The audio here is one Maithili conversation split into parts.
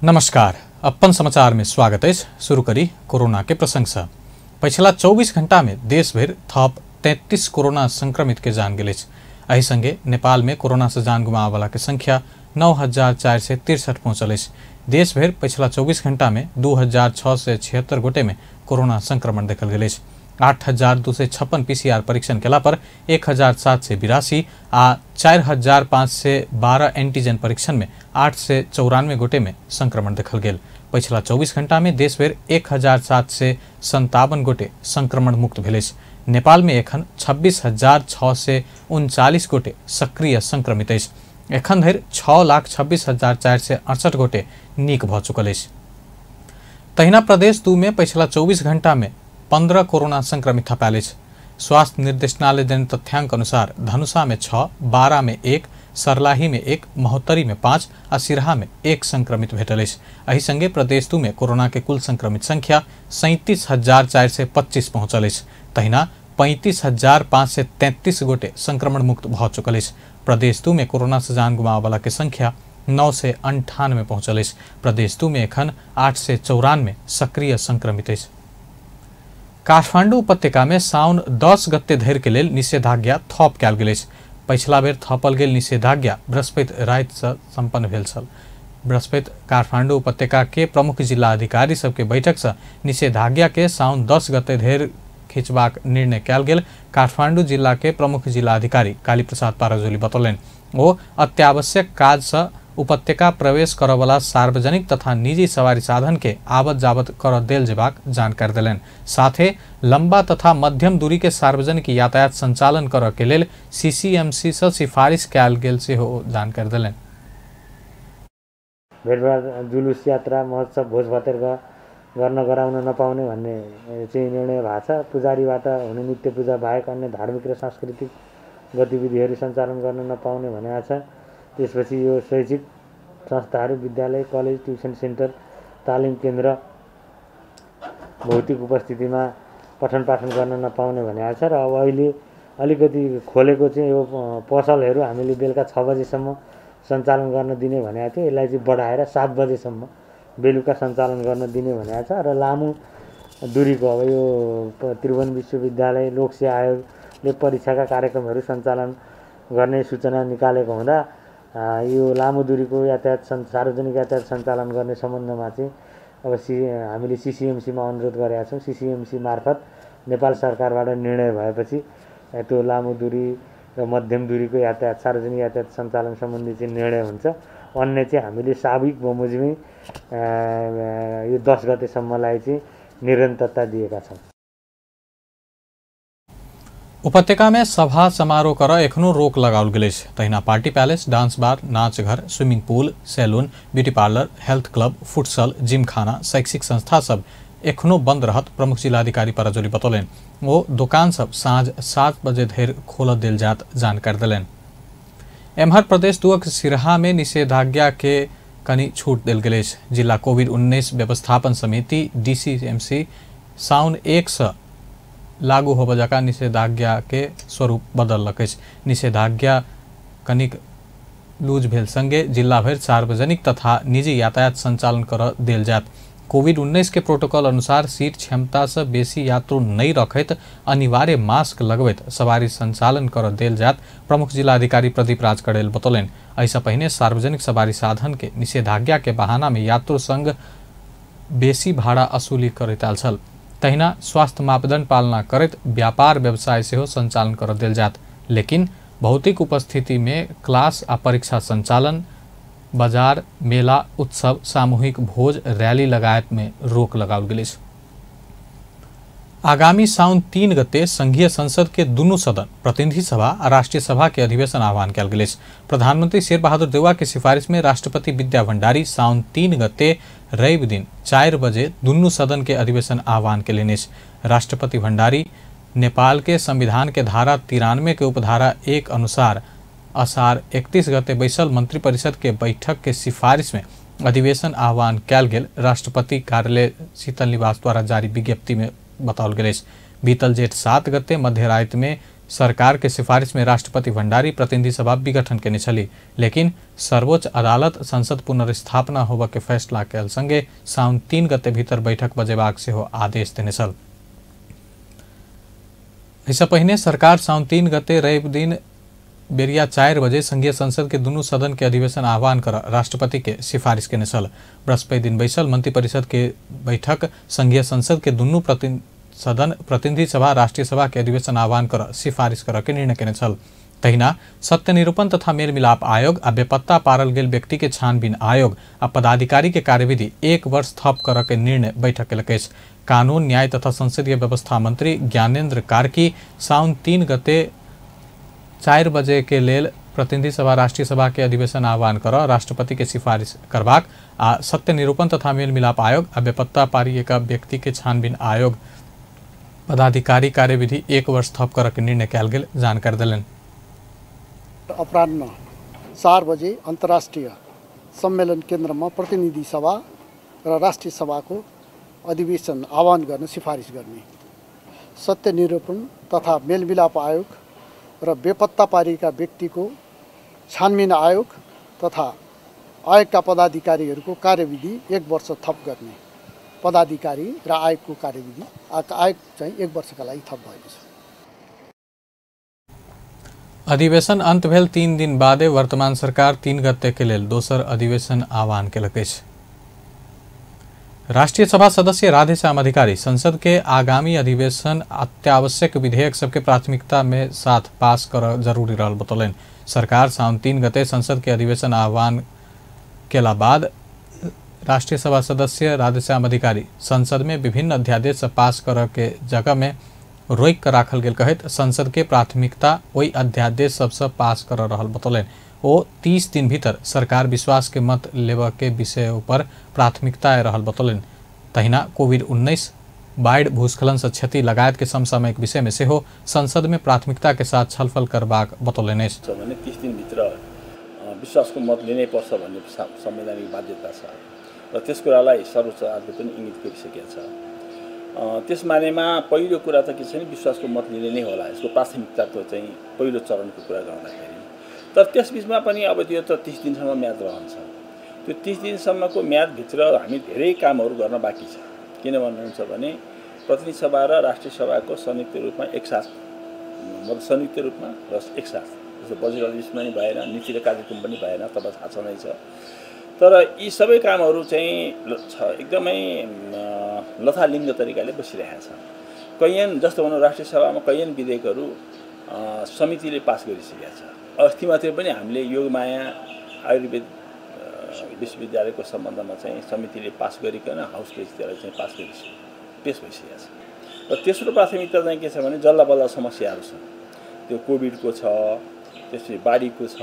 नमस्कार, अपन समाचार में स्वागत है। शुरू करी कोरोना के प्रसंग से। पछिला 24 घंटा में देश भर थप 33 कोरोना संक्रमित के जान गेल अछि। एहि संगे नेपाल में कोरोना से जान गुमाबला के संख्या 9,463 पहुंचल अछि। देश भर पछिला 24 घंटा में 2,676 गोटे में कोरोना संक्रमण देखल गेल अछि। 8,256 पीसीआर परीक्षण केला पर 1,782 आ 4,512 एंटीजन परीक्षण में 894 गोटे में संक्रमण देखल गेल। पछिला 24 घंटा में देशभर 1,757 गोटे संक्रमण मुक्त भेल अछि। नेपाल में एखन 26,639 गोटे सक्रिय संक्रमित अछि। एखन धरि 6,26,468 गोटे नीक भऽ चुकल अछि। तहिना प्रदेश 2 में पछिला 24 घंटा में 15 कोरोना संक्रमित थपायल अछि। स्वास्थ्य निर्देशनालय देने तथ्यांक अनुसार धनुषा में 6, 12 में 1, सरलाही में 1, महोत्तरी में 5 आ सिरहा में 1 संक्रमित भेटल अछि। एहि संगे प्रदेश 2 में कोरोना के कुल संक्रमित संख्या 37,425 पहुंचल अछि। तहिना 35,533 गोटे संक्रमण मुक्त भऽ चुकल अछि। प्रदेश 2 में कोरोना से जान गुमाबला के संख्या 998 पहुंचल अछि। प्रदेश 2 में एखन 894 सक्रिय संक्रमित अछि। काठमाडौँ उपत्यका में साउन 10 गते धरि के लेल निषेधाज्ञा थप कयल गेल अछि। पछिला बेर थपल गेल निषेधाज्ञा बृहस्पति राति से सम्पन्न भेल छल। बृहस्पति काठमाडौँ उपत्यका के प्रमुख जिला अधिकारी सबके बैठक से निषेधाज्ञा के साउन 10 गते धरि खींचबाक निर्णय कयल गेल। काठमाडौँ जिला के प्रमुख जिला अधिकारी काली प्रसाद पाराजोली बतौलनि। ओ अत्यावश्यक काज से उपत्यका प्रवेश करऽवला सार्वजनिक तथा निजी सवारी साधन के आवत जावत कर देल जेबाक जानकारी देलनि। साथे लंबा तथा मध्यम दूरी के सार्वजनिक यातायात संचालन करऽ के लेल सीसीएमसी से सिफारिश कयल गेल सेहो जानकारी देलनि। भेटभाट, जुलुस यात्रा, महोत्सव, भोज भातेर गर्न गराउन नपाउने भन्ने चाहिँ निर्णय भएको छ। पुजारीबाट हुने नित्य पूजा बाहेक अन्य धार्मिक र सांस्कृतिक गतिविधिहरू सञ्चालन गर्न नपाउने भनेको छ। त्यसपछि यो शैक्षिक संस्थाहरू, विद्यालय, कलेज, ट्युसन सेन्टर, तालिम केन्द्र भौतिक उपस्थितिमा पठन पाठन गर्न नपाउने भनेको छ। र अब अहिले अलिकति खोलेको चाहिँ यो पसलहरू हामीले बेलुका 6 बजेसम्म सञ्चालन गर्न दिने भनेको थियो। यसलाई चाहिँ बढाएर 7 बजेसम्म बेलुका सञ्चालन गर्न दिने भनेको छ। र लामो दूरीको अब यो त्रिभुवन विश्वविद्यालय, लोकसेवा आयोगले परीक्षाका कार्यक्रमहरू सञ्चालन गर्ने सूचना निकालेको हुँदा यो लामो दूरीको यातायात सार्वजनिक यातायात सञ्चालन गर्ने सम्बन्धमा चाहिँ अब हामीले सिसिएमसीमा अनुरोध गरेका छौँ। सिसिएमसी मार्फत नेपाल सरकारबाट निर्णय भएपछि त्यो लामो दूरी र मध्यम दूरीको यातायात, सार्वजनिक यातायात सञ्चालन सम्बन्धी चाहिँ निर्णय हुन्छ। अन्य चाहिँ हामीले साविक बमोजिमै यो 10 गतेसम्मलाई चाहिँ निरन्तरता दिएका छौँ। उपत्यका में सभा समारोह कर एखनो रोक लगाओल गेल अछि। तहिना पार्टी पैलेस, डांस बार, नाच घर, swimming pool, salon, beauty parlour, health club, futsal, gymkhana, शैक्षिक संस्था सब एखनो बंद रहत प्रमुख जिलाधिकारी पराजोली बतौलनि। ओ दोकान सब साँझ 7 बजे धरि खोलऽ देल जायत जानकारी देलनि। एम्हर प्रदेश 2 सिरहा में निषेधाज्ञा के कनि छूट देल गेल अछि। जिला कोविड-19 व्यवस्थापन समिति डीसीएमसी साउन 1 से लागू होबय जकाँ निषेधाज्ञा के स्वरूप बदललक अछि। निषेधाज्ञा कनिक लूज भेल संगे जिला भरि सार्वजनिक तथा निजी यातायात संचालन कर देल जायत। कोविड-19 के प्रोटोकॉल अनुसार सीट क्षमता से बेसी यात्रु नहीं रखैत अनिवार्य मास्क लगबैत सवारी संचालन कर देल जायत प्रमुख जिलाधिकारी प्रदीप राज कड़ेल बतौलनि। एहिसँ पहिने सार्वजनिक सवारी साधन के निषेधाज्ञा के बहाना में यात्रु संग बेसी भाड़ा वसूली करैत आयल छल। तहिना स्वास्थ्य मापदंड पालना करैत व्यापार व्यवसाय सेहो संचालन कर देल जायत, लेकिन भौतिक उपस्थिति में क्लास आ परीक्षा संचालन, बाजार, मेला, उत्सव, सामूहिक भोज, रैली लगायत में रोक लगाओल गेल अछि। आगामी साउन 3 गते संघीय संसद के दुनू सदन प्रतिनिधि सभा आ राष्ट्रीय सभा के अधिवेशन आह्वान कयल गेल अछि। प्रधानमंत्री शेरबहादुर देउवा के सिफारिश में राष्ट्रपति विद्या भंडारी साउन 3 गते रवि दिन 4 बजे दुनू सदन के अधिवेशन आह्वान केलनि अछि। राष्ट्रपति भंडारी नेपाल के संविधान के धारा 93 के उपधारा 1 अनुसार असार 31 गते बैसल मंत्रिपरिषद के बैठक के सिफारिश में अधिवेशन आह्वान कयल गेल राष्ट्रपति कार्यालय शीतल निवास द्वारा जारी विज्ञप्ति में बताओल गेल अछि। बीतल जेठ 7 गते मध्यराति में सरकार के सिफारिश में राष्ट्रपति भण्डारी प्रतिनिधि सभा विघटन केने छली, लेकिन सर्वोच्च अदालत संसद पुनर्स्थापना होबऽ के फैसला कयल संगे साउन 3 गते भीतर बैठक बजेबाक सेहो आदेश देने छल। एहिसँ पहिने सरकार साउन 3 गते रवि दिन बेरिया 4 बजे संघीय संसद के दुनू सदन के अधिवेशन आह्वान कर राष्ट्रपति के सिफारिश केने छल। बृहस्पति दिन बैसल मंत्रिपरिषद के बैठक संघीय संसद के दुनू सदन प्रतिनिधि सभा राष्ट्रीय सभा के अधिवेशन आह्वान कर सिफारिश कर के निर्णय केने छल। तहिना सत्य निरूपण तथा मेलमिलाप आयोग आ बेपत्ता पारल गेल व्यक्ति के छानबीन आयोग आ पदाधिकारी के कार्यविधि 1 वर्ष थप कर के निर्णय बैठक केलक अछि। कानून न्याय तथा संसदीय व्यवस्था मंत्री ज्ञानेन्द्र कार्की साउन 3 गते 4 बजे के लेल प्रतिनिधि सभा राष्ट्रीय सभा के अधिवेशन आह्वान कर राष्ट्रपति के सिफारिश करबाक आ सत्य निरूपण तथा मेलमिलाप आयोग आ बेपत्ता पारिएका व्यक्ति के छानबीन आयोग पदाधिकारी कार्यविधि 1 वर्ष थप कर के निर्णय कयल गेल जानकारी देलनि। अपराह्न 4 बजे अन्तर्राष्ट्रिय सम्मेलन केन्द्रमा प्रतिनिधि सभा र राष्ट्रिय सभाको अधिवेशन आह्वान गर्न सिफारिस गर्ने, सत्य निरूपण तथा मेलमिलाप आयोग र बेपत्ता पारिएका व्यक्तिको छानबिन आयोग तथा आयोगका पदाधिकारीहरूको कार्यविधि 1 वर्ष थप गर्ने, पदाधिकारी र आयोगको कार्यविधि आयोग चाहिँ 1 वर्षका लागि थप भएको छ। अधिवेशन अंत भेल 3 दिन बादे वर्तमान सरकार 3 गते के लेल दोसर अधिवेशन आह्वान केलक अछि। राष्ट्रीय सभा सदस्य राधेश्याम अधिकारी संसद के आगामी अधिवेशन अत्यावश्यक विधेयक सबके प्राथमिकता में साथ पास कर जरूरी रहल बतौलनि। सरकार साउन 3 गते संसद के अधिवेशन आह्वान केला बाद राष्ट्रीय सभा सदस्य राधेश्याम अधिकारी संसद में विभिन्न अध्यादेश सब पास कर के जगह में रोकि कर राखल गेल कहैत संसद के प्राथमिकता ओहि अध्यादेश सबसँ पास कर रहल बतौलनि। ओ 30 दिन भीतर सरकार विश्वास के मत लेबऽ के विषय पर प्राथमिकता रहल बतौलनि। तहिना कोविड-19 बाढ़ि भूस्खलन से क्षति लगायत के समसामयिक विषय में सेहो संसद में प्राथमिकता के साथ छलफल करबाक बतौलनि अछि। भने 30 दिन भित्र विश्वासको मत लिनै पर्छ भन्ने संवैधानिक बाध्यता छ र त्यस कुरालाई सर्वोच्च अदालतले पनि इङ्गित गरिसकेको छ। त्यस मानेमा पहिलो कुरा त के छ भने विश्वासको मत लिने नै होला, यसको प्राथमिकताको चाहिँ पहिलो चरणको कुरा गर्दाखेरि। तर त्यसबिचमा पनि अब त्यो त 30 दिनसम्म म्याद रहन्छ, त्यो 30 दिनसम्मको म्यादभित्र हामी धेरै कामहरू गर्न बाँकी छ। किन भन्नुहुन्छ भने प्रतिनिधि सभा र राष्ट्रिय सभाको संयुक्त रूपमा एकसाथ, मतलब संयुक्त रूपमा र एकसाथ जस्तो बजेट अधिवेशन पनि भएन, नीति र कार्यक्रम पनि भएन, तपाईँ थाहा छँदैछ। तर यी सबै कामहरू चाहिँ एकदमै लथालिङ्ग तरिकाले बसिरहेको छ। कैयन जस्तो भनौँ राष्ट्रिय सभामा कैयन विधेयकहरू समितिले पास गरिसकेको छ। अस्ति मात्रै पनि हामीले योगमाया आयुर्वेद विश्वविद्यालयको सम्बन्धमा चाहिँ समितिले पास गरिकन हाउसले त्यसलाई चाहिँ पास गरिसक्यो, पेस भइसकेको छ। र तेस्रो प्राथमिकता चाहिँ के छ भने जल्ला बल्ला समस्याहरू छन्, त्यो कोभिडको छ, त्यसपछि बाढीको छ,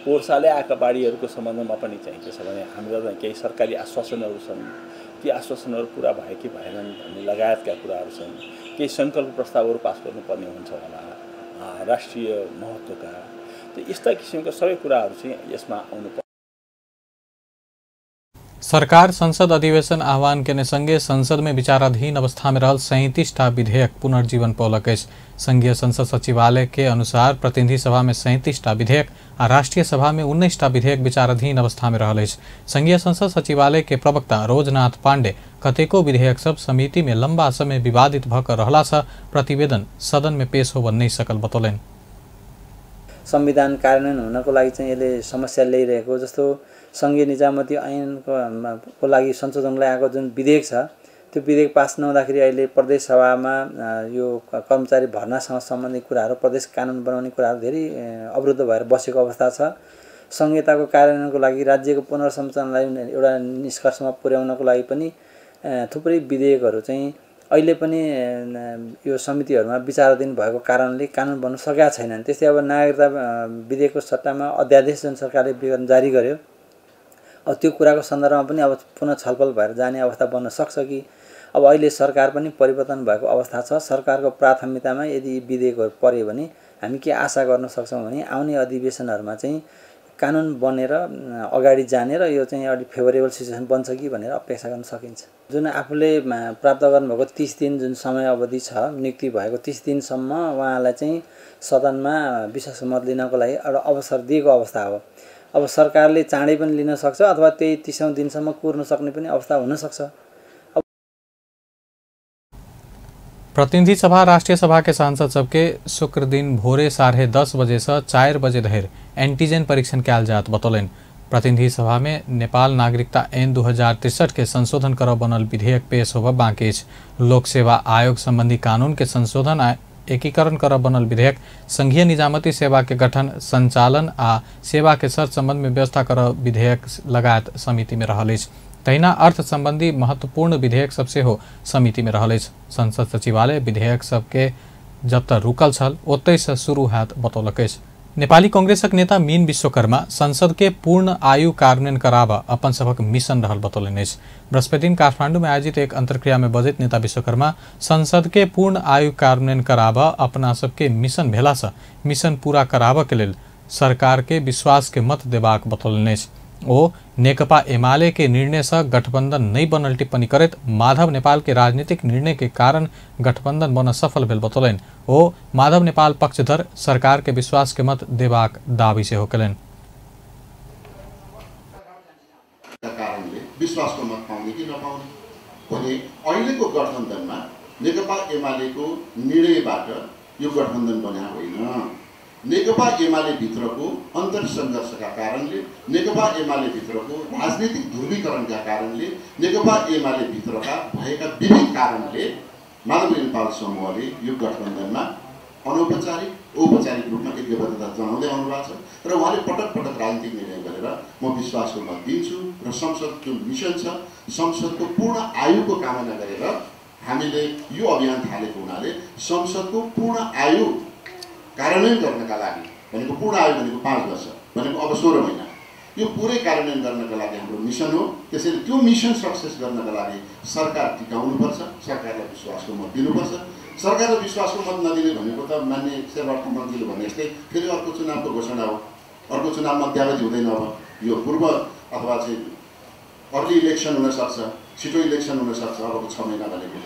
पोहोर सालै आएका बाढीहरूको सम्बन्धमा पनि चाहिँ के छ भने हाम्रो चाहिँ केही सरकारी आश्वासनहरू छन्, ती आश्वासनहरू पुरा भए कि भएनन् भन्ने लगायतका कुराहरू छन्। केही सङ्कल्प प्रस्तावहरू पास गर्नुपर्ने हुन्छ होला राष्ट्रिय महत्त्वका, त यस्ता किसिमका सबै कुराहरू चाहिँ यसमा आउनु पर्छ। सरकार संसद अधिवेशन आह्वान केने संगे संसद में विचाराधीन अवस्था में रहल 37 टा विधेयक पुनर्जीवन पौलक अछि। संघीय संसद सचिवालय के अनुसार प्रतिनिधि सभा में 37 टा विधेयक आ राष्ट्रीय सभा में 19 टा विधेयक विचाराधीन अवस्था में रहल अछि। संघीय संसद सचिवालय के प्रवक्ता रोजनाथ पांडे कतेको विधेयक सब समिति में लंबा समय विवादित भऽ कऽ रहला सँ प्रतिवेदन सदन में पेश होबऽ नहि सकल बतौलनि। संविधान कार्यान्वयन हुनको लागि चाहिँ यसले समस्या ल्याइरहेको, जस्तो सङ्घीय निजामती ऐनको लागि संशोधनलाई आएको जुन विधेयक छ त्यो विधेयक पास नहुँदाखेरि अहिले प्रदेश सभामा यो कर्मचारी भर्नासँग सम्बन्धित कुराहरू, प्रदेश कानुन बनाउने कुराहरू धेरै अवरुद्ध भएर बसेको अवस्था छ। संहिताको कार्यान्वयनको लागि राज्यको पुनर्संरचनालाई एउटा निष्कर्षमा पुर्याउनको लागि पनि थुप्रै विधेयकहरू चाहिँ अहिले पनि यो समितिहरूमा विचाराधीन भएको कारणले कानुन बन्न सकेका छैनन्। त्यस्तै अब नागरिकता विधेयकको सट्टामा अध्यादेश जुन सरकारले विगत जारी गर्यो, अब त्यो कुराको सन्दर्भमा पनि अब पुनः छलफल भएर जाने अवस्था बन्न सक्छ कि। अब अहिले सरकार पनि परिवर्तन भएको अवस्था छ, सरकारको प्राथमिकतामा यदि विधेयकहरू पर्यो भने हामी के आशा गर्न सक्छौँ भने आउने अधिवेशनहरूमा चाहिँ कानुन बनेर अगाडि जाने र यो चाहिँ अलि फेभरेबल सिचुएसन बन्छ कि भनेर अपेक्षा गर्न सकिन्छ। जुन आफूले प्राप्त गर्नुभएको 30 दिन जुन समय अवधि छ, नियुक्ति भएको 30 दिनसम्म उहाँलाई चाहिँ सदनमा विश्वासको मत लिनको लागि एउटा अवसर दिएको अवस्था हो। अब सरकारले चाँडै पनि लिन सक्छ अथवा त्यही 30औं दिनसम्म कुर्न सक्ने पनि अवस्था हुन सक्छ। प्रतिनिधि सभा राष्ट्रिय सभा के सांसद सबके शुक्र दिन भोरे 10:30 बजे से 4 बजे धरि एंटीजन परीक्षण कयल जात बतौलनि। प्रतिनिधि सभा में नेपाल नागरिकता ऐन 2063 के संशोधन कर बनल विधेयक पेश होबय बाँकी अछि। लोक सेवा आयोग संबंधी कानून के संशोधन आ एकीकरण कर बनल विधेयक, संघीय निजामती सेवा के गठन, संचालन आ सेवा के शर्त संबंध में व्यवस्था कर विधेयक लगायत समिति में रहल अछि। तहिना अर्थ संबंधी महत्वपूर्ण विधेयक सब सेहो समिति में रहल अछि। संसद सचिवालय विधेयक सबके जतऽ रुकल छल ओतहि से शुरू हैत बतौलक अछि। नेपाली कांग्रेसक नेता मीन विश्वकर्मा संसद के पूर्ण आयु कार्यान्वयन कराबऽ अपन सभक मिशन रहल बतौलनि अछि। बृहस्पति दिन काठमांडू में आयोजित एक अंतर्क्रिया में बजैत नेता विश्वकर्मा संसद के पूर्ण आयु कार्यान्वयन कराबऽ अपना सबके मिशन भेला से मिशन पूरा कराबऽ के लेल सरकार के विश्वास के मत देबाक बतौलनि अछि। ओ नेकपा एमाले के निर्णय से गठबंधन नहीं बनल टिप्पणी करैत माधव नेपाल के राजनीतिक निर्णय के कारण गठबंधन बन सफल भेल बतौलनि। ओ माधव नेपाल पक्षधर सरकार के विश्वास के मत देबाक दावी सेहो कयलनि। कारणले विश्वासको मत पाउने कि नपाउने भने अहिलेको गठबन्धनमा नेकपा एमालेको निर्णयबाट यो गठबन्धन बन्या होइन। नेकपा एमाले भित्रको अन्तरसङ्घर्षका कारणले, नेकपा एमाले भित्रको राजनीतिक ध्रुवीकरणका कारणले, नेकपा एमाले भित्रका भएका विविध कारणले माधव नेपाल समूहले यो गठबन्धनमा अनौपचारिक औपचारिक रूपमा ऐक्यबद्धता जनाउँदै आउनु भएको छ र उहाँले पटक पटक राजनीतिक निर्णय गरेर म विश्वासको मत दिन्छु र संसदको मिसन छ, संसदको पूर्ण आयुको कामना गरेर हामीले यो अभियान थालेको हुनाले संसदको पूर्ण आयु कार्यान्वयन गर्नका लागि भनेको पूर्ण आयु भनेको 5 वर्ष भनेको अब 16 महिना, यो पुरै कार्यान्वयन गर्नका लागि हाम्रो मिसन हो। त्यसैले त्यो मिसन सक्सेस गर्नका लागि सरकार टिकाउनुपर्छ, सरकारलाई विश्वासको मत दिनुपर्छ। सरकारलाई विश्वासको मत नदिने भनेको त मान्य शेरबहादुर तामाङजीले भने जस्तै फेरि अर्को चुनावको घोषणा हो। अर्को चुनाव मध्यावधि हुँदैन। अब यो पूर्व अथवा चाहिँ अर्ली इलेक्सन हुनसक्छ, छिटो इलेक्सन हुनसक्छ अबको 6 महिना भनेको।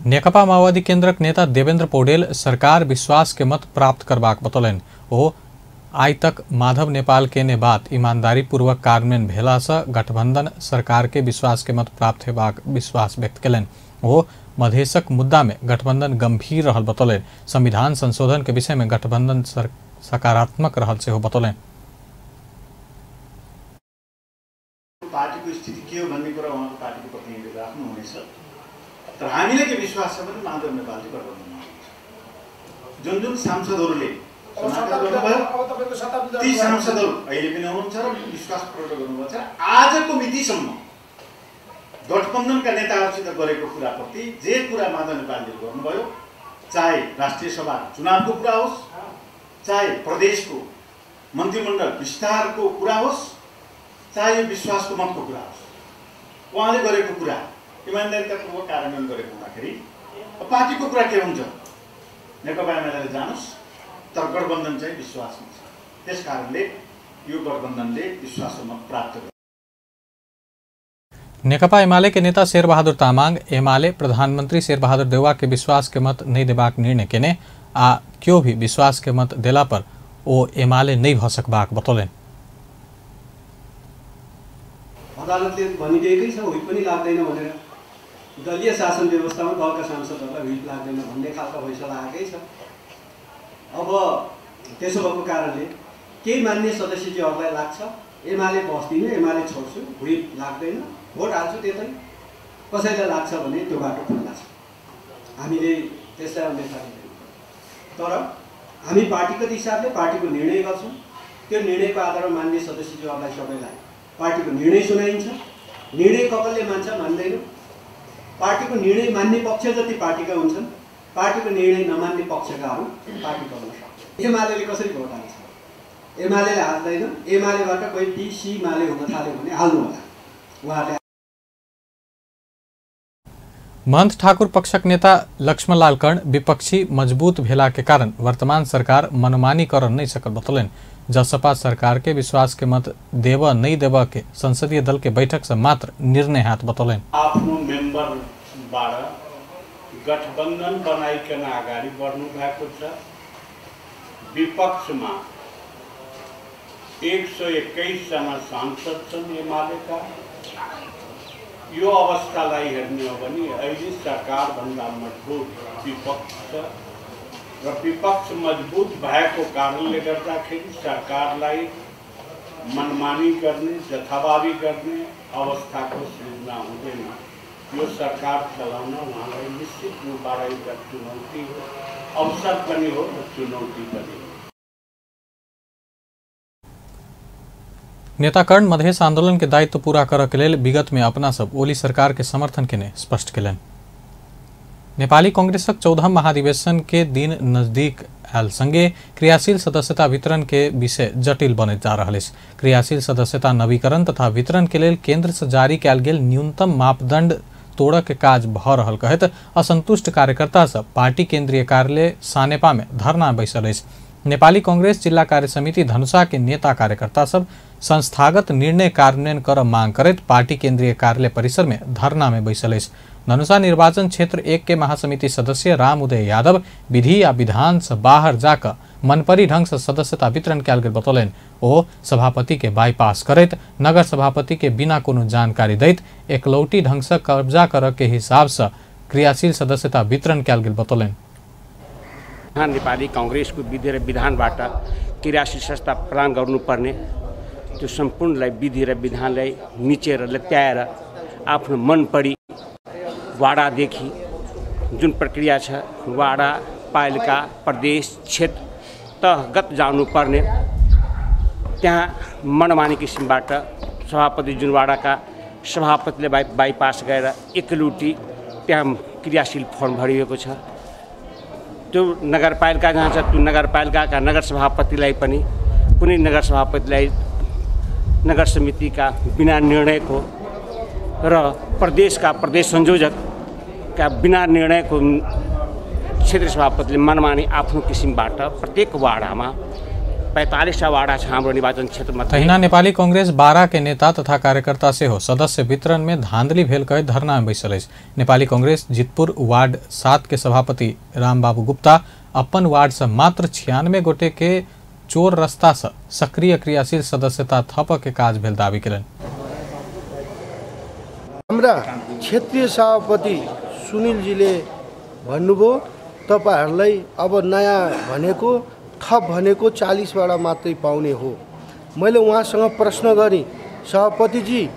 नेकपा माओवादी केंद्रक नेता देवेंद्र पौडेल सरकार विश्वास के मत प्राप्त करबाक बतौलनि। ओ आइ तक माधव नेपाल केने बात ईमानदारी पूर्वक कार्यान्वयन भेला से गठबंधन सरकार के विश्वास के मत प्राप्त हेबाक विश्वास व्यक्त कयलनि। ओ मधेशक मुद्दा में गठबंधन गंभीर रहल बतौलनि। संविधान संशोधन के विषय में गठबंधन सकारात्मक रहल सेहो बतौलनि। पार्टीको स्थिति के हो भन्ने कुरा उहाँको पार्टीको प्रतिनिधिले राख्नुहुनेछ, तर हामीलाई के विश्वास छ भने माधव नेपालले गठबन्धनमा हुनुहुन्छ। जुन जुन सांसदहरूले गर्नुभयो ती सांसदहरू अहिले पनि हुनुहुन्छ र विश्वास प्रकट गर्नुभएको छ। आजको मितिसम्म गठबन्धनका नेताहरूसित गरेको कुराप्रति जे कुरा माधव नेपालले गर्नुभयो, चाहे राष्ट्रिय सभा चुनावको कुरा होस्, चाहे प्रदेशको मन्त्रीमण्डल विस्तारको कुरा होस्, चाहे विश्वासको मतको कुरा होस्, उहाँले गरेको कुरा इमान्दारितापूर्वक कार्यान्वयन गरेको हुँदाखेरि पार्टीको कुरा के हुन्छ, नेकपा एमाले जानुहोस्, तर गठबन्धन चाहिँ विश्वासमा छ। त्यस कारणले यो गठबन्धनले विश्वासको मत प्राप्त गर्छ। नेकपा एमाले के नेता शेरबहादुर तामाङ एमाले प्रधानमंत्री शेरबहादुर देउवा के विश्वास के मत नहीं देबाक निर्णय केने आ क्यों भी विश्वास के मत देला पर ओ एमाले नहीं भ सकबाक बतौलनि। अदालतले भनिदिएकै छ हुइप पनि लाग्दैन भनेर, दलीय शासन व्यवस्थामा दलका सांसदहरूलाई हुइप लाग्दैन भन्ने खालको फैसला आएकै छ। अब त्यसो भएको कारणले केही मान्य सदस्यजीहरूलाई लाग्छ एमाले बस्दिनँ, एमाले छोड्छु, हुइप लाग्दैन, भोट हाल्छु त्यतै, कसैलाई लाग्छ भने त्यो बाटो खुल्ला छ, हामीले त्यसलाई अन्यथा लिँदैनौँ। तर हामी पार्टीगत हिसाबले पार्टीको निर्णय गर्छौँ, त्यो निर्णयको आधारमा मान्य सदस्यजीहरूलाई सबैलाई पार्टीको निर्णय सुनाइन्छ। निर्णय कसले मान्छ मान्दैन, पार्टीको निर्णय मान्ने पक्ष जति पार्टीका हुन्छन्, पार्टीको निर्णय नमान्ने पक्षकाहरू पार्टी बन्न सक्छ। एमाले कसरी भोट हाल्छ? एमाले हाल्दैन, एमालेबाट कोही टिसी माले हुन थाल्यो भने हाल्नु होला उहाँहरूले। महंत ठाकुर पक्षक नेता लक्ष्मणलाल कर्ण विपक्षी मजबूत भेला के कारण वर्तमान सरकार मनमानी कर नहीं सकल बतौलनि। जसपा सरकार के विश्वास के मत देव नहीं देव के संसदीय दल के बैठक से मात्र निर्णय हाथ बतौलनि। आफ्नो मेम्बरबाट गठबन्धन बनाइकन अगाडि बढ्नु भएको छ। विपक्षमा 121 जना सांसद छन् एमालेका। यो अवस्थालाई हेर्ने हो भने अहिले सरकारभन्दा मजबुत विपक्ष छ र विपक्ष मजबुत भएको कारणले गर्दाखेरि सरकारलाई मनमानी गर्ने, जथाभावी गर्ने अवस्थाको सृजना हुँदैन। यो सरकार चलाउन उहाँलाई निश्चित रूपबाट एउटा चुनौती हो, अवसर पनि हो र चुनौती पनि हो। नेता कर्ण मधेश आंदोलन के दायित्व पूरा करऽ के लेल विगत में अपना सब ओली सरकार के समर्थन केने स्पष्ट केलनि। नेपाली कांग्रेसक 14 महाधिवेशन के दिन नजदीक आयल संगे क्रियाशील सदस्यता वितरण के विषय जटिल बनैत जा रहल अछि। क्रियाशील सदस्यता नवीकरण तथा वितरण के लेल केंद्र से जारी कयल गेल न्यूनतम मापदंड तोड़ऽ के काज भऽ रहल कहैत असंतुष्ट कार्यकर्ता सब पार्टी केंद्रीय कार्यालय सानेपा में धरना बैसल अछि। नेपाली कांग्रेस जिला कार्य समिति धनुषा के नेता कार्यकर्ता सब संस्थागत निर्णय कार्यान्वयन कर मांग करैत पार्टी केंद्रीय कार्यालय परिसर में धरना में बैसल अछि। धनुषा निर्वाचन क्षेत्र 1 के महासमिति सदस्य राम उदय यादव विधि आ विधान से बाहर जाकर मनपरी ढंग से सदस्यता वितरण कयल गेल बतौलनि। ओ सभापति के बाईपास करैत नगर सभापति के बिना कोनो जानकारी दैत एकलौटी ढंग से कब्जा करऽ के हिसाब से क्रियाशील सदस्यता वितरण कयल गेल बतौलनि। नेपाली कांग्रेसको विधि र विधानबाट क्रियाशील सदस्यता प्रदान गर्नुपर्ने त्यो सम्पूर्णलाई विधि र विधानलाई मिचेर लत्याएर आफ्नो मनपरी वाडादेखि जुन प्रक्रिया छ, वाडा, पालिका, प्रदेश, क्षेत्र तहगत जानुपर्ने त्यहाँ मनमानी किसिमबाट सभापति जुन वाडाका सभापतिले बाइपास गरेर एकलुटी त्यहाँ क्रियाशील फर्म भरिएको छ। त्यो नगरपालिका जहाँ छ त्यो नगरपालिकाका नगर सभापतिलाई पनि कुनै नगर सभापतिलाई नगर समितिका बिना निर्णयको र प्रदेशका प्रदेश संयोजकका बिना निर्णयको क्षेत्र सभापतिले मनमानी आफ्नो किसिमबाट प्रत्येक वाडामा 45 वाडा छ हाम्रो निर्वाचन क्षेत्रमा। तहिना नेपाली कांग्रेस 12 के नेता तथा कार्यकर्ता सेहो सदस्य वितरण में धांधली भेल कहैत धरना में बैसल अछि। नेपाली कांग्रेस जितपुर वार्ड 7 के सभापति रामबाबू गुप्ता अपन वार्ड से मात्र 96 गोटे के चोर रास्ता से सक्रिय क्रियाशील सदस्यता थप के काज भेल दावी केलनि। हाम्रा क्षेत्रीय सभापति सुनिलजीले भन्नुभयो तपाईहरुलाई अब नयाँ भनेको थप भनेको 40 वटा मात्रै पाउने हो। मैले उहाँसँग प्रश्न गरेँ, सभापतिजी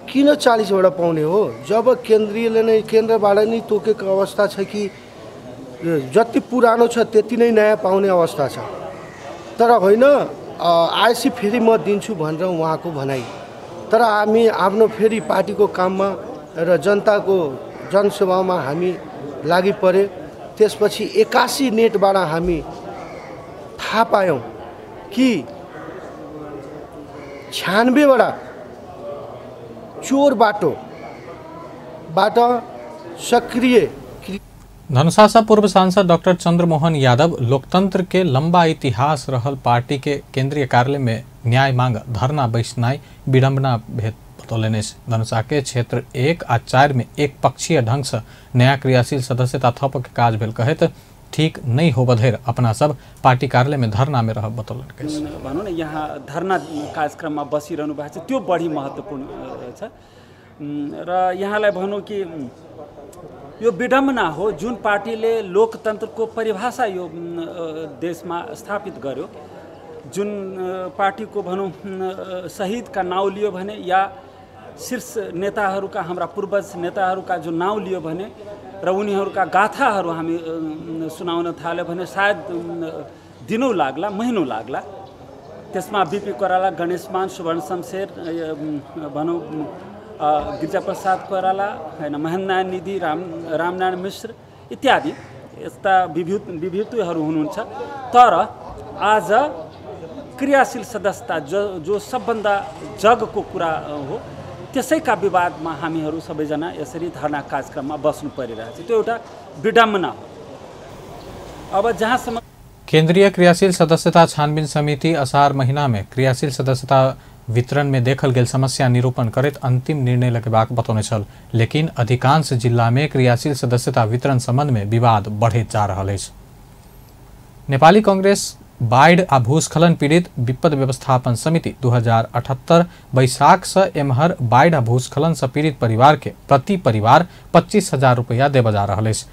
किन 40 वटा पाउने हो जब केन्द्रीयले नै केन्द्रबाट नै तोकेको अवस्था छ कि जति पुरानो छ त्यति नै नयाँ पाउने अवस्था छ, तर होइन आएपछि फेरि म दिन्छु भनेर उहाँको भनाइ। तर हामी आफ्नो फेरि पार्टीको काममा र जनताको जनसेवामा हामी लागि परे। त्यसपछि 81 नेटबाट हामी थाहा पायौँ कि 96 वटा चोर बाटोबाट सक्रिय। धनुषा पूर्व सांसद डॉक्टर चंद्रमोहन यादव लोकतंत्र के लंबा इतिहास रहल पार्टी के केंद्रीय कार्यालय में न्याय मांग धरना बैसनाई विडंबना भेद बतौलनि। धनुषा के क्षेत्र 1 आ 4 में एक पक्षीय ढंग से नया क्रियाशील सदस्यता थप के काज भेल कहैत ठीक नहीं हो धरि अपना सब पार्टी कार्यालय में धरना में रह बतौलनि। भनौँ न यहाँ धरना कार्यक्रममा बसिरहनु भएको छ त्यो बढी महत्त्वपूर्ण छ र यहाँलाई भनौँ कि यो विडम्बना हो। जुन पार्टीले लोकतन्त्रको परिभाषा यो देशमा स्थापित गर्यो, जुन पार्टीको भनौँ शहीदका नाउँ लियो भने या शीर्ष नेताहरूका हाम्रा पूर्वज नेताहरूका जो नाउँ लियो भने र उनीहरूका गाथाहरू हामी सुनाउन थाल्यो भने सायद दिनौँ लाग्ला, महिनौँ लाग्ला। त्यसमा बीपी कोइराला, गणेशमान, सुवर्ण शमशेर, भनौँ गिरिजाप्रसाद कोइराला, हैन महेन्द्र निधि, रामनारायण मिश्र इत्यादि यस्ता विभूतिहरू हुनुहुन्छ। तर आज क्रियाशील सदस्यता जो सबभन्दा जगको कुरा हो त्यसैका विवादमा हामीहरू सबैजना यसरी धरना कार्यक्रममा बस्नु परिरहेको छ। त्यो एउटा विडम्बना हो। अब जहाँसम्म केंद्रीय क्रियाशील सदस्यता छानबीन समिति असार महीना में क्रियाशील सदस्यता वितरण में देखल गेल समस्या निरूपण करैत अंतिम निर्णय लगेबाक बतौने छल, लेकिन अधिकांश जिला में क्रियाशील सदस्यता वितरण संबंध में विवाद बढ़ैत जा रहल अछि। नेपाली कांग्रेस बाढ़ि आ भूस्खलन पीड़ित विपद व्यवस्थापन समिति 2078 बैसाख से एम्हर बाढ़ि आ भूस्खलन से पीड़ित परिवार के प्रति परिवार 25,000 रुपया देबय जा रहल अछि।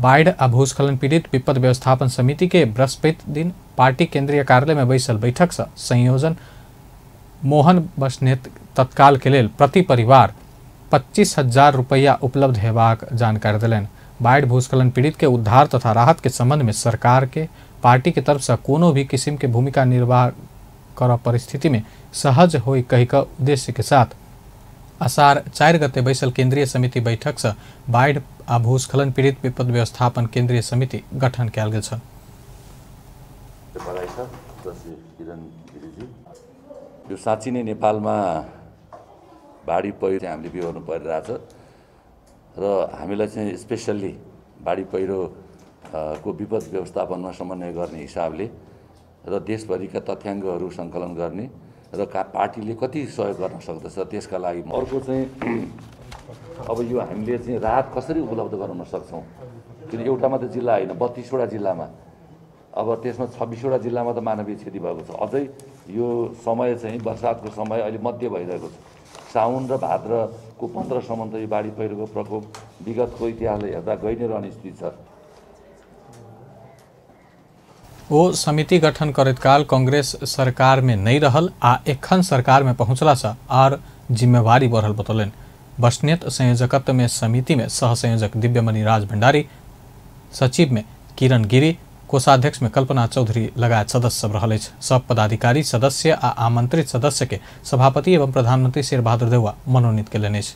बाढ़ि आ भूस्खलन पीड़ित विपद व्यवस्थापन समिति के बृहस्पति दिन पार्टी केंद्रीय कार्यालय में बैसल बैठक से संयोजन मोहन बस्नेत तत्काल के लेल प्रति परिवार 25,000 रुपया उपलब्ध हेबाक जानकारी देलनि। बाढ़ि भूस्खलन पीड़ित के उद्धार तथा राहत के संबंध में सरकार के पार्टी के तरफ से कोनो भी किस्म के भूमिका निर्वाह कर परिस्थिति में सहज हो कही के उद्देश्य के साथ असार 4 गते बैसल केंद्रीय समिति बैठक से बाढ़ि आ भूस्खलन पीड़ित विपद व्यवस्थापन केंद्रीय समिति गठन कयल गेल छल। यो साँच्ची नै नेपालमा बाढी पहिरो चाहिँ हामीले बिहोर्नु परिरहेछ र हामीलाई चाहिँ स्पेसल्ली बाढी पहिरो को विपद व्यवस्थापनमा समन्वय गर्ने हिसाबले र देशभरिका तथ्याङ्कहरू सङ्कलन गर्ने र पार्टीले कति सहयोग गर्न सक्दछ त्यसका लागि। अर्को चाहिँ अब यो हामीले चाहिँ राहत कसरी उपलब्ध गराउन सक्छौँ, किन एउटा मात्र जिल्ला होइन 32वटा जिल्लामा, अब त्यसमा 26वटा जिल्लामा त मानवीय क्षति भएको छ। अझै यो समय चाहिँ बर्सातको समय अहिले मध्य भइरहेको छ। साउन र भाद्रको 15सम्म त यो बाढी पहिरोको प्रकोप विगतको इतिहासले हेर्दा गइ नै रहने स्थिति छ। ओ समिति गठन करैत काल कांग्रेस सरकार में नहीं रहल आ एखन सरकार में पहुँचला से आर जिम्मेवारी बढ़ल बतौलनि। बस्नेत संयोजकत्व में समिति में सहसंयोजक दिव्यमणि राज भंडारी, सचिव में किरण गिरी, कोषाध्यक्ष में कल्पना चौधरी लगायत सदस्य सब रहल अछि। सब पदाधिकारी सदस्य आ आमंत्रित सदस्य के सभापति एवं प्रधानमंत्री शेरबहादुर देउवा मनोनीत कयलनि अछि।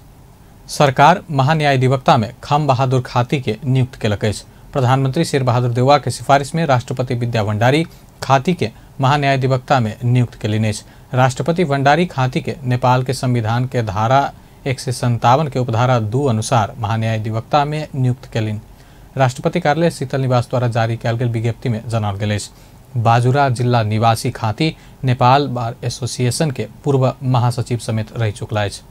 सरकार महान्यायाधिवक्ता में खम बहादुर खाती के नियुक्त कयलक अछि। प्रधानमंत्री शेरबहादुर देउवा के सिफारिश में राष्ट्रपति विद्या भंडारी खाती के महान्यायाधिवक्ता में नियुक्त कयलनि अछि। राष्ट्रपति भंडारी खाती के नेपाल के संविधान के धारा 157 के उपधारा 2 अनुसार महान्यायाधिवक्ता में नियुक्त कयलनि। राष्ट्रपति कार्यालय शीतल निवास द्वारा जारी कयल गेल विज्ञप्ति में जनाओल गेल अछि। बाजुरा जिला निवासी खाती नेपाल बार एसोसिएशन के पूर्व महासचिव समेत रहि चुकला अछि।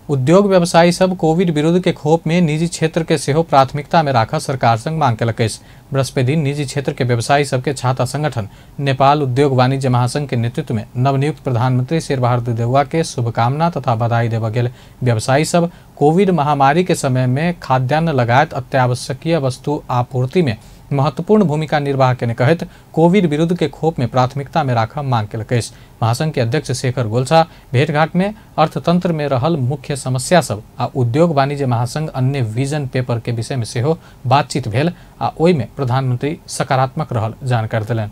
उद्योग व्यवसायी सब कोविड विरुद्ध के खोप में निजी क्षेत्र के सेहो प्राथमिकता में राखऽ सरकार संग मांग कयलक अछि। बृहस्पति दिन निजी क्षेत्र के व्यवसायी सबके छाता संगठन नेपाल उद्योग वाणिज्य महासंघ के नेतृत्व में नवनियुक्त प्रधानमंत्री शेरबहादुर देउवा के शुभकामना तथा बधाई देबय गेल। व्यवसायी सब कोविड महामारी के समय में खाद्यान्न लगायत अत्यावश्यकीय वस्तु आपूर्ति में महत्वपूर्ण भूमिका निर्वाह केने कहैत कोविड विरुद्ध के खोप में प्राथमिकता में राखऽ मांग कयलक अछि। महासंघ के अध्यक्ष शेखर गोल्छा भेंटघाट में अर्थतंत्र में रहल मुख्य समस्या सब आ उद्योग वाणिज्य महासंघ अन्य विजन पेपर के विषय में सेहो बातचीत भेल आ ओहि में प्रधानमंत्री सकारात्मक रहल जानकारी देलनि।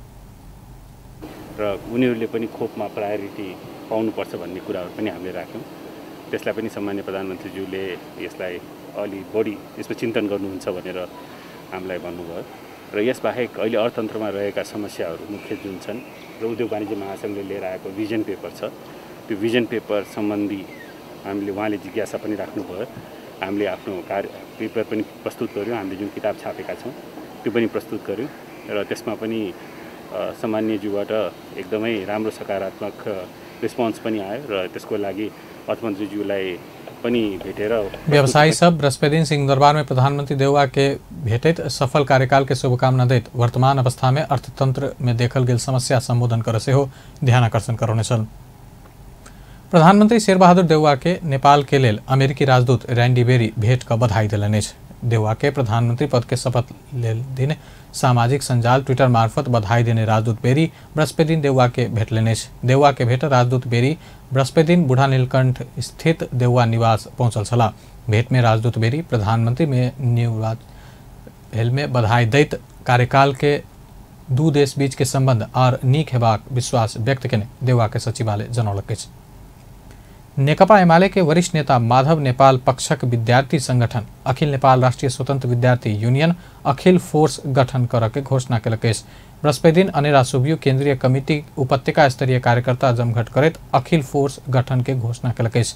र उनीहरूले पनि खोपमा प्रायोरिटी पाउनुपर्छ भन्ने कुराहरू पनि हामीले राख्यौँ। त्यसलाई पनि सम्माननीय प्रधानमन्त्रीज्यूले यसलाई अलि बढी यसमा चिन्तन गर्नुहुन्छ भनेर हामीलाई भन्नुभयो। र यसबाहेक अहिले अर्थतन्त्रमा रहेका समस्याहरू मुख्य जुन छन् र उद्योग वाणिज्य महासङ्घले लिएर आएको भिजन पेपर छ, त्यो भिजन पेपर सम्बन्धी हामीले उहाँले जिज्ञासा पनि राख्नुभयो। हामीले आफ्नो कार्य पेपर पनि प्रस्तुत गऱ्यौँ, हामीले जुन किताब छापेका छौँ त्यो पनि प्रस्तुत गऱ्यौँ र त्यसमा पनि सामान्यज्यूबाट एकदमै राम्रो सकारात्मक रिस्पोन्स पनि आयो र त्यसको लागि अर्थमन्त्रीज्यूलाई पनि भेटेर व्यवसायी सब बृहस्पति दिन सिंहदरबार में प्रधानमंत्री देउवा के भेटैत सफल कार्यकाल के शुभकामना दैत वर्तमान अवस्था में अर्थतंत्र में देखल गेल समस्या संबोधन कर सेहो ध्यान आकर्षण करौने छल। प्रधानमंत्री शेरबहादुर देउवा के नेपाल के लेल अमेरिकी राजदूत रैंडी बेरी भेंट क बधाई देलनि अछि। देउवा के प्रधानमंत्री पद के शपथ लेल दिन सामाजिक संजाल ट्विटर मार्फत बधाई देने राजदूत बेरी बृहस्पति दिन देउवा के भेटलनि अछि। देउवा के भेट राजदूत बेरी बृहस्पति दिन बूढ़ा नीलकंठ स्थित देउवा निवास पहुंचल छलाह। भेंट में राजदूत बेरी प्रधानमंत्री में निवास भेल में बधाई दैत कार्यकाल के दू देश बीच के संबंध और नीक हेबाक विश्वास व्यक्त केने देउवा के सचिवालय जनौलक अछि। नेकपा एमाले के वरिष्ठ नेता माधव नेपाल पक्षक विद्यार्थी संगठन अखिल नेपाल राष्ट्रिय स्वतंत्र विद्यार्थी यूनियन अखिल फोर्स गठन कर के घोषणा केलक अछि। बृहस्पति दिन अनेरा सुबियु केंद्रीय कमिटी उपत्यका स्तरीय कार्यकर्ता जमघट करैत अखिल फोर्स गठन के घोषणा केलक अछि।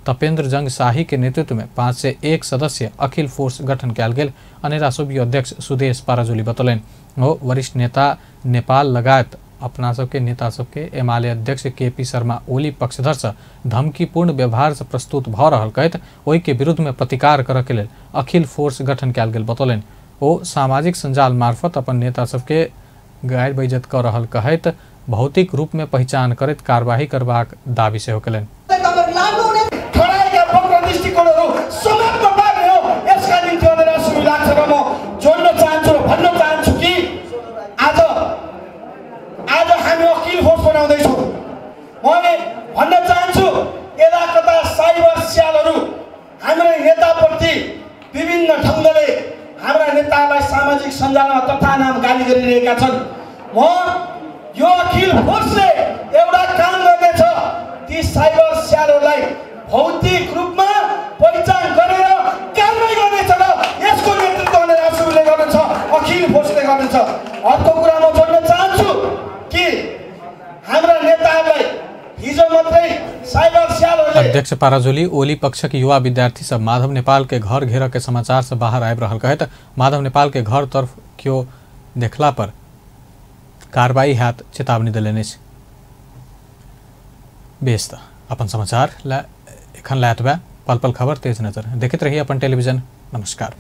तपेंद्र जंग शाही के नेतृत्व में 501 सदस्य अखिल फोर्स गठन कयल गेल अनेरा सुबियु अध्यक्ष सुदेश पाराजुली बतौलनि। ओ वरिष्ठ नेता नेपाल लगायत अपना सबके नेता सबके एमाले अध्यक्ष केपी शर्मा ओली पक्षधर से धमकीपूर्ण व्यवहार से प्रस्तुत भ रहल कहैत ओहि के विरुद्ध में प्रतिकार करऽ के लेल अखिल फोर्स गठन कयल गेल बतौलनि। ओ सामाजिक संजाल मार्फत अपन नेता सबके गैर बेइज्जत कऽ रहल कहैत भौतिक रूप में पहिचान करैत कार्रवाई करबाक दावी सेहो केलनि। मैले भन्न चाहन्छु, यता कता साइबर स्यालहरू हाम्रा नेताप्रति विभिन्न ढङ्गले हाम्रा नेतालाई सामाजिक सञ्जालमा तथा नाम गाली गरिरहेका छन्। म यो अखिल फोर्सले एउटा काम गर्नेछ, ती साइबर स्यालहरूलाई भौतिक रूपमा पहिचान गरेर कारबाही गर्नेछ र यसको नेतृत्व राष्ट्रले गर्नेछ, अखिल फोर्सले गर्नेछ। अर्को कुरा म जोड्न चाहन्छु कि हाम्रा नेताहरूलाई हिजो मात्रै साइबर स्यालहरूले अध्यक्ष पाराजुली ओली पक्ष के युवा विद्यार्थी सब माधव नेपाल के घर घेर के समाचार से बाहर आबि रहल कहैत माधव नेपाल के घर तरफ क्यों देखला पर कार्रवाई हैत चेतावनी देलनि अछि। बेस त अपन समाचार एखन ला एतबे। पल पल खबर तेज नजर देखैत रहिए अपन टेलीविजन। नमस्कार।